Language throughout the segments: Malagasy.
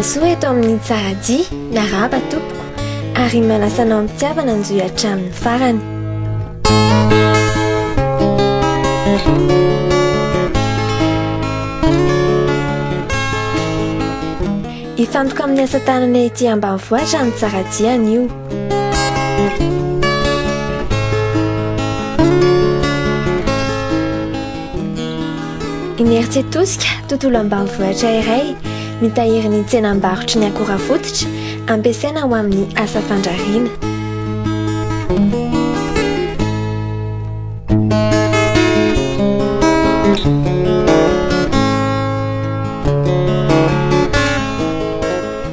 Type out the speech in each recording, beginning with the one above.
Tonga soa eto amin'ny Tsaradia, miarahaba tompoko, ary manasa anao am-pitiavana hanjohy hatramin'ny farany. Hifantoka amin'ny asa tanana ety ambanivohitra ny Tsaradia anio. Imerintsiatosika, tontolo ambanivohitra iray, mitahiry ny tsenam-barotry ny akora fototra ampiasaina ho amin'ny asa fandrariana.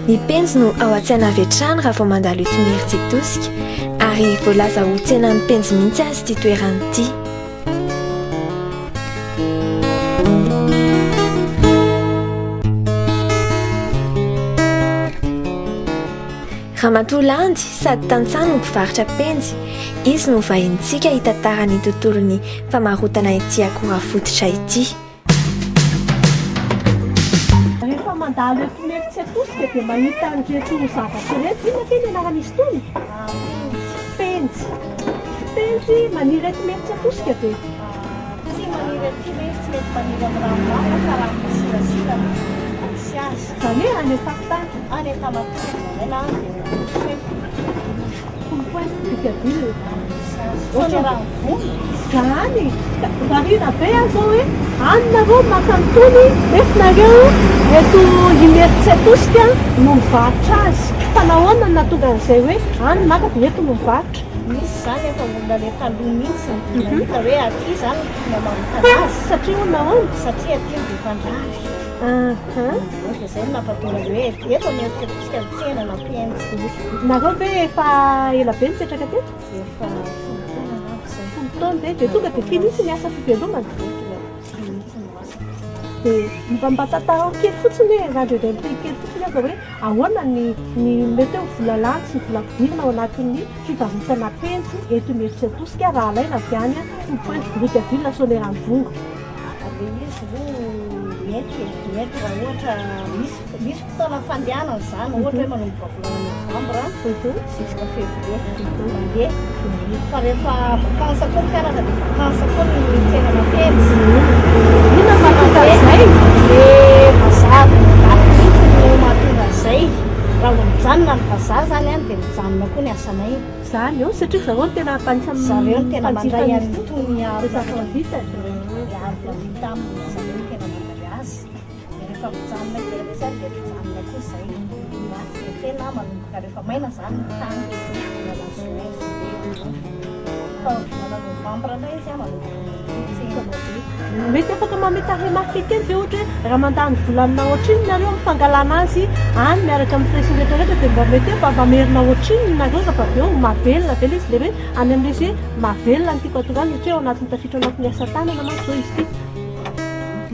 Ny penjy no ao an-tsaina avy hatrany raha vao mandalo eto Imerintsiatosika ary voalaza ho tsenan'ny penjy mihitsy aza ity toerana ity. Ramatoa Landy sady tantsaha no mpivarotra penjy, izy no vahinintsika hitantara ny tontolon'ny famarotana ity akora fototra ity. Rehefa mandalo eto Imerintsiatosika dia mahita an'ireto zavatra ireto. Inona kay ny anaran'izy itony? Penjy. Penjy maniry eto Imerintsiatosika ve? Tsy maniry aty ilay izy, tsy mety maniry amin'ny ranomamy fa raha misirasira no misy azy. Izany hoe any an-tampon-tany? Any Tamatave indraindray na any Foulpointe. Foulpointe, Brickaville. Misy azy. Sao ny ranom-bola? Zany! Variana be aho zao hoe any nareo maka an'itony nefa nareo eto Imerintsiatosika no mivarotra azy. Fa nahoana no nahatonga an'izay hoe any maka dia eto no mivarotra? Misy izany efa olona le taloha mihitsy nahita hoe aty izany no tokony hamarotana azy. Satria hono nahoana? Satria aty no be mpandrary. Dia izay no nampatonga ny hoe eto Imerintsiatosika ny tsena nampiaintsy. Nareo ve efa ela be nipetraka teto? Efa 10 taona angamba izay. 10 taona ve? Dia tonga dia tia mihitsy ny asa fivelomana? Dia tonga dia tia mihitsy ny asa fivelomana. Dia mba mba tantarao kely fotsiny hoe, raha indraindray miteny kely fotsiny aza hoe ahoana ny ny mety hoe vola lany sy ny vola ampidirina ao anatin'ny fivarotana penjy eto Imerintsiatosika raha alaina avy any Foulpointe, Brickaville, Soanierana-Ivongo. Ilay izy aloha mety e, mety raha ohatra misy misy fotoana fandehanana izany, ohatra hoe manomboka volana novambra jusqu'à février mandeha. Fa rehefa vacances koa ny mpianatra dia vacances koa ny tsenana penjy. Inona no mahatonga an'izay? Le vazaha avy any andafy mihitsy no mahatonga an'izay. Raha vao mijanona ny vazaha izany an dia mijanona koa ny asanay. Izany eo, satria zareo no tena anisan'ny Zareo no tena mpanjifa mandray an'izy ity. an'itony Ilay zavatra vitany. Ilay harona vita aminy, zareo no tena mandray azy. Dia rehefa mijanona kely izy dia mijanona koa izay. Ratsy ny tsena manomboka rehefa maina izany ny tany volana juin, juillet, août. Fa volana novambra indray izy manomboka mandeha tsena. Mety afaka manome tarehimarika kely ve ohatra hoe raha mandany vola amina ohatrinona nareo amin'ny fangalana azy any miaraka amin'ny frais sy ny rehetra rehetra dia mba mety hoe mba mamerina ohatrinona nareo rehefa avy eo mahavelona ve ilay izy ilay hoe any amin'ilay izy hoe mahavelona no tiako hahatongavana satria ao anatin'ny tafiditra ao anatin'ny asa tanana manko izao izy ity.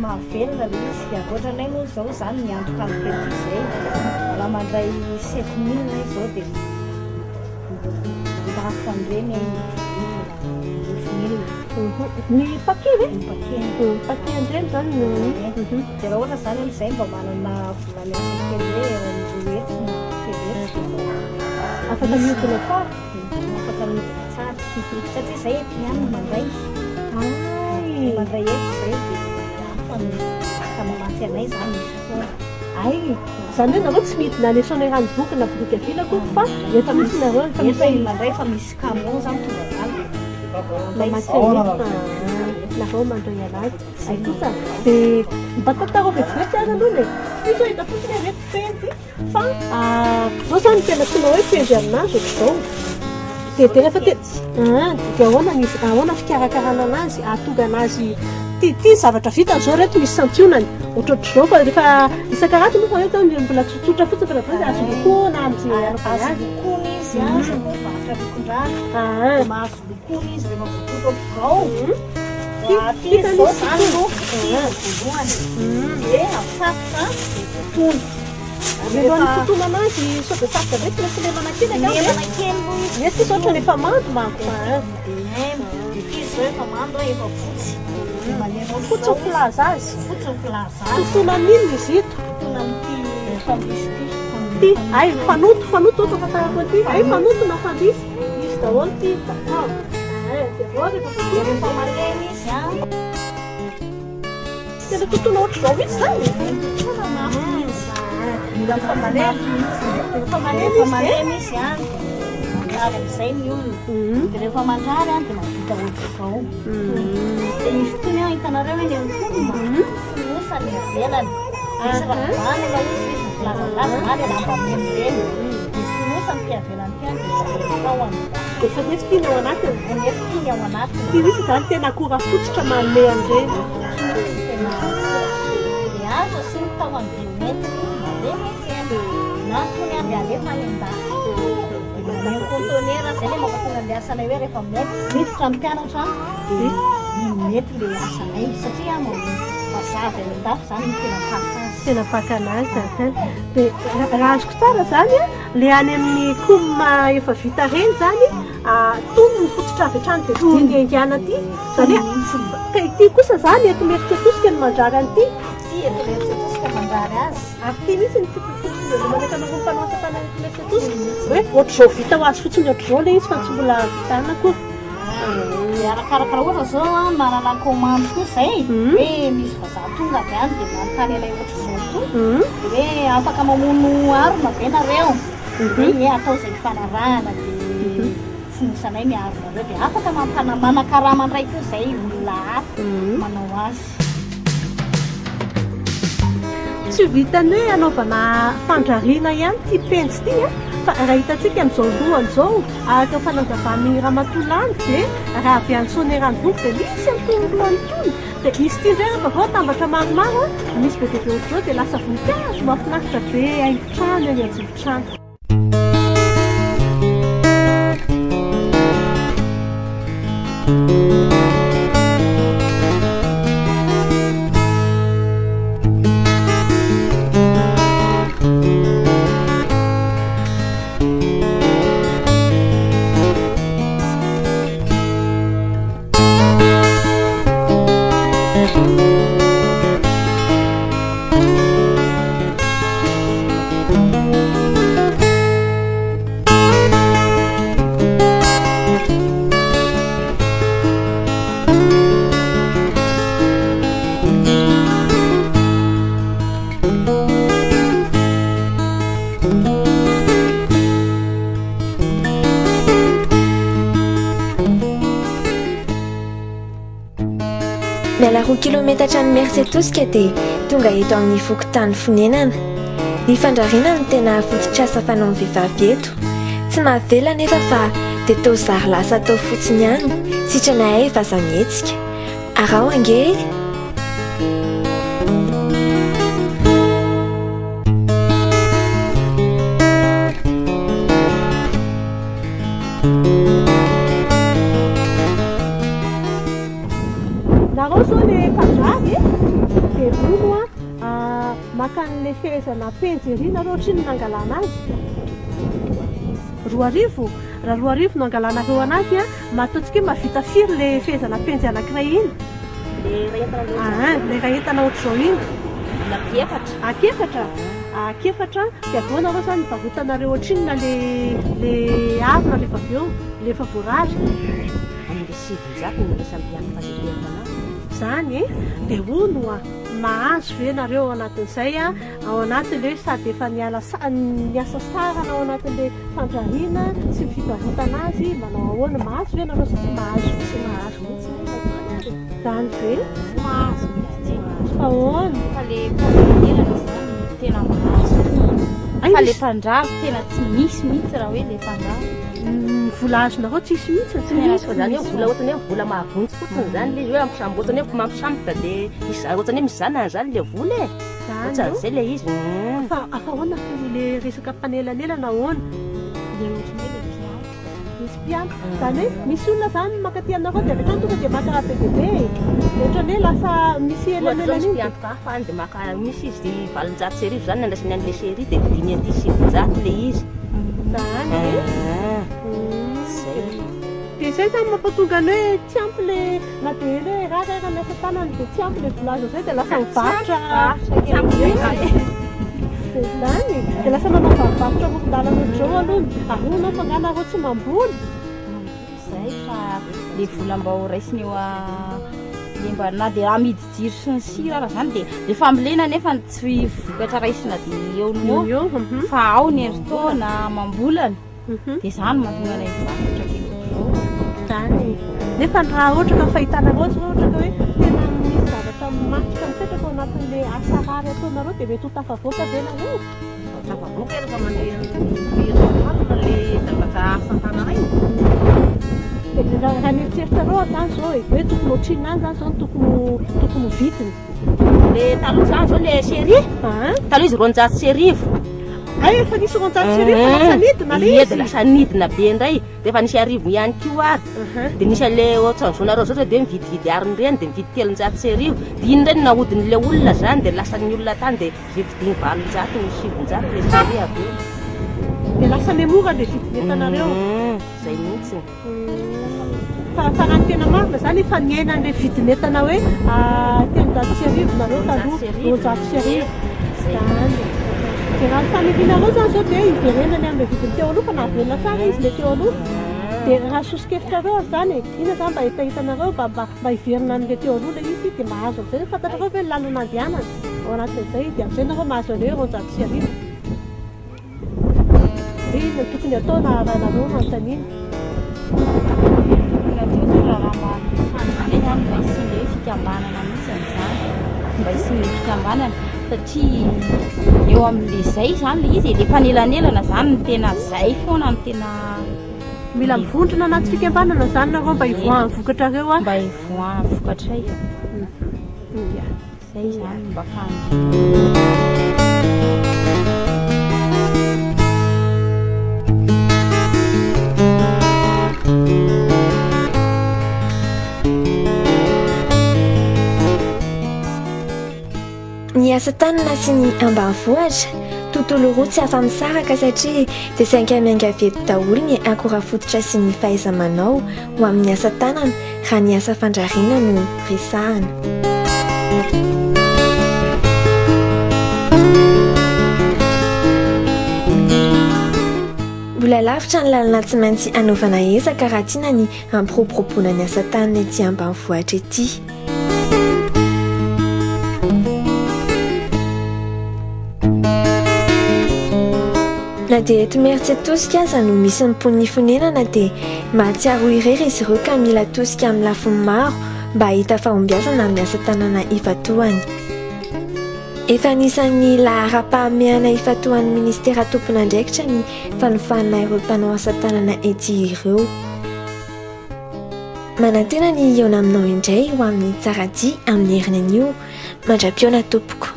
Mahavelona ilay izy dia ankoatranay moa izao izany miantokantoka ety izay raha mandray 7000 izao dia lafo an'ireny 9000. Ny paquet ve? Ny paquet. Ny paquet an'ireny izany no. Dia raha ohatra izany amin'izay mba manana vola miasa kely hoe eo amin'ny 200 na 300 dia mba Afaka mihodina tsara. Afaka mihodina tsara. Satria izay eto ihany no mandray. Ay. Mandray eto izay dia hafa ny afaka mamatsy anay izany misy fotoana. Ay, izany hoe nareo tsy midina any Soanierana-Ivongo na Brickaville akory fa eto mihitsy nareo efa Eto misy mandray fa misy camion izany tonga avy any. mamatsy anay fa nareo mandray anazy. Ay kosa dia mba tantarao vetivety ary aloha e. Io izao hita fotsiny hoe ireto penjy. Fa zao zany tena tsy hoe penjy aminazy ohatr'izao. Dia dia rehefa te ah dia ahoana ny ahoana fikarakarana anazy ahatonga anazy ty ty zavatra vitany zao reto misy santionany ohatrohatr'izao fa rehefa isan-karazany moa fa reto zany mbola tsotsotra fotsiny fa rehefa azo lokoana amin'izay anaovana Azo azy. lokoana izy an, zay koa mivarotra lokon-drano. Ah. Dia mahazo lokoana izy rehefa voatoto ohatr'izao. Ty Aty ty izy zany zao izy zany totoina. no ty voalohany. Dia afatotra dia totoina. Mialohan'ny fitotonana azy sao dia sarotra be tsy maintsy lemana kely angamba e. Lemana kely aloha izy. Mety izy ohatrany efa mando manko fa an. Dia ity izy izao efa mando an, efa fotsy. Dia malemy Fotsy ny filaza azy. Fotsy ny filaza azy. Totoina amin'inona izy ito? Totoina amin'ity. fandisy ity. Ty, ay fanoto, fanoto zao fahafantarako an'ity. Ay fanoto na fandisy. Izy daholo ty, d'accord. Eh, dia avy eo rehefa Dia rehefa malemy izy an. Tena tontolo ohatr'izao mihitsy izany. Tontolo mafy mihitsy. Mila mifamalemy. Rehefa malemy Rehefa izy malemy izy an, dia mandrary amin'izay ny olona. Dia rehefa mandrary an, dia mahavita ohatr'izao. Dia izy itony an, hitanareo eny amin'ny fonona, fonosany ivelany. Misy ravana ilay izy, izy milazalaza na ilay lamba mena ireny. Dia fonosany ity ivelany ity an, dia jerena tahony. Dia fa nefa ity ny ao anatiny. Nefa ity ny ao anatiny. Ity mihitsy izany tena akora fototra manome an'ireny. Tena dia azo asiana tahony dia hoentiny mandeha miantsena. Na tony an dia alefa any an-dafy. Dia mandeha conteneur, izay ilay mampatonga an'ilay asanay hoe rehefa mety miditra ny mpianatra dia mety ilay asanay satria vazaha avy any an-dafy izany no tena mpaka azy. Tena mpaka anazy izany. Dia raha azoko tsara izany an, ilay any amin'ny com efa vita ireny izany, tony ny fototra avy hatrany dia vidiana haingana aty. Izany hoe ka ity kosa izany eto Imerintsiatosika no mandrara an'ity. Ity eto Imerintsiatosika mandrara azy. Ary ity mihitsy ny fototry ny ankamaroan'ny mpanao asa tanana eto Imerintsiatosika. Hoe ohatr'izao vita ho azy fotsiny ohatr'izao ilay izy fa tsy mbola vitana akory. Dia arakaraka raha ohatra izao an, manana commande koa izay, hoe misy vazaha tonga avy any dia manontany anay ohatr'izao koa, dia hoe afaka mamono harona ve nareo? Dia hoe ie, atao izay ifanarahana dia fonosanay ny haronareo, dia afaka mampana- manakarama indray koa izay olona hafa manao azy. Tsy vitan'ny hoe hanaovana fandrariana ihany ity penjy ity an, fa raha hitantsika amin'izao lohany izao, araka ny fanazavan'ny Ramatoa Landy dia raha avy any Soanierana-Ivongo dia misy an'itony lohany itony, dia izy ity indray rehefa avy eo atambatra maromaro an, misy be dia be ohatr'izao dia lasa voninkazo mahafinaritra be haingon-trano eny an-joron-trano. Miala 2 kilometatra an'i Imerintsiatosika dia tonga eto amin'ny fokontany fonenana. Ny fandrariana no tena fototr'asa fanaon'ny vehivavy eto. Tsy mahavela anefa fa dia toa zary lasa atao fotsiny ihany, sitrana hay vaza mihetsika. Araho ange e! Nareo zao le mpandrary e, dia hono a, maka an'le fehezana penjy ery nareo ohatrinona no nangalana azy? 2000? Raha 2000 no angalanareo anazy a, ataontsika hoe mahavita firy le fehezana penjy anankiray iny? Aa, le iray entana ohatr'izao iny? Ankiefatra. Ankiefatra? Ankiefatra, dia avy eo nareo zany varotanareo ohatrinona le le harona rehefa avy eo, le efa voarary? Amin'ny 900 no niraisam-piantoka azy ety an-tanàna. Zany e! Dia hono hoa, mahazo ve nareo ao anatin'izay a, ao anatin'ilay hoe sady efa niala sa- niasa sarana ao anatin'ilay fandrariana sy ny fivarotana azy, manao ahoana, mahazo ve nareo sa tsy mahazo? Tsy mahazo mihitsy anie ilay tany ary e! Zany ve? Tsy mahazo mihitsy. Fa ahoana? Fa le mpanelanelana zany no tena mahazo. Ay, Fa le misy- mpandrary tena tsy misy mihitsy raha hoe le mpandrary. Ny vola azonareo tsisy mihitsy? Tsy misy fa zany hoe vola ohatrany hoe vola mahavonjy fotsiny zany le izy hoe ampisambo ohatrany hoe mampisambotra dia misy ohatrany hoe misy zanany zany le vola e. Zany Ohatran'izay le izy. Fa fa ahoana firy le resaka mpanelanelana ahoana? Le ohatrany hoe le mpiantoka. Misy mpiantoka. Zany hoe misy olona zany mankaty aminareo dia avy hatrany tonga dia maka be dia be e. Ohatrany hoe lasa misy Ohatra zao elanelana misy iny. mpiantoka hafa any dia maka misy izy dia 1800 zany nandraisany an'le série dia vidiny aty 900 le izy. Zany e. Zay. Dia izay zany mampatonga ny hoe tsy ampy le na dia eny hoe rary ara ny asa tanana dia tsy ampy le vola azo izay dia lasa mivarotra. Tsy ampy mihitsy. Izany. Dia lasa manao varobarotra amoron-dalana ohatr'izao aloha. Ary hono aho fa angaha nareo tsy mamboly? Mamboly izahay fa ilay vola mba ho raisina eo a le mba na dia amidy jiro sy ny sira ara izany dia le fambolena nefa tsy vokatra raisina dia eo no eo fa ao ny herintaona amam-bolana. Dia izany no mahatonga anay hivarotra kely ohatr'izao. Izany. Nefa ny raha ohatra ka ny fahitanareo azy ohatra ka hoe tena misy zavatra matotra mipetraka ao anatin'ilay asa rary ataonareo dia mety ho tafavoaka ve nareo? Tafavoaka rehefa mandeha miverina ilay zavatra asa tananay. Dia raha ny eritreritrareo izany izao e, hoe tokony ohatrinona any izany izao no tokony tokony ho vidiny? Le taloha izany izao le série, taloha izy 1200. Hay efa nisy 1200 fa lasa nidina le izy. Ie, dia lasa nidina be indray. Dia efa nisy 1000 ihany koa ary. Dia nisy an'le ohatran'izao nareo izao dia mividividy arina ireny dia mividy 300. Dia iny indray no nahodin'ilay olona izany dia lasan'ny olona tany dia izay vidiny 800 no 900 le série avy eo. Dia lasa mihamora le vidin'entanareo. Izay mihitsy. Fa fa raha ny tena marina izany efa niaina an'ilay vidin'entana hoe 1300 nareo taloha, 1200. Izany. Dia raha ny fanirianareo izany izao dia hiverenany amin'ilay vidiny teo aloha fa nahavelona tsara izy ilay teo aloha. Dia raha soso-kevitrareo ary izany e, inona izany mba hetahetanareo mba mba mba hiverina amin'ilay teo aloha ilay izy dia mahazo amin'izay, fantatrareo ve ny lalana andehanana ao anatin'izay dia amin'izay nareo mahazo an'ilay hoe 1200. Dia inona no tokony hatao na raha nareo no anontaniana? Tokony hatao zao raha mba faniriana izany mba hisian'ilay hoe fikambanana mihitsy izany, mba hisian'ilay fikambanana satria eo amin'ilay izay izany ilay izy e, ilay mpanelanelana izany no tena izay foana no tena Mila mivondrona anaty fikambanana izany nareo mba hivoahan'ny vokatrareo a. Mba hivoahan'ny vokatray. Zay izany no mba faniriana. Ny asa tanana sy ny ambanivohitra, tontolo roa tsy afa-misaraka satria dia saika miainga avy eto daholo ny akora fototra sy ny fahaiza-manao ho amin'ny asa tanana raha ny asa fandrariana no resahana. Mbola lavitra ny lalana tsy maintsy anaovana ezaka raha tiana ny hampiroboroboana ny asa tanana ety ambanivohitra ety. Na dia eto Imerintsiatosika aza no misy ny mponin'ny fonenana dia mahatsiaro ho irery izy ireo ka mila tosika amin'ny lafiny maro mba hahita fahombiazana amin'ny asa tanana ifantohany. Efa anisan'ny laharam-pahamehana ifantohan'ny minisitera tompon'andraikitra ny fanofanana ireo mpanao asa tanana ety ireo. Manantena ny hihaona aminao indray ho amin'ny Tsaradia amin'ny heriny anio. Mandra-pihaona tompoko.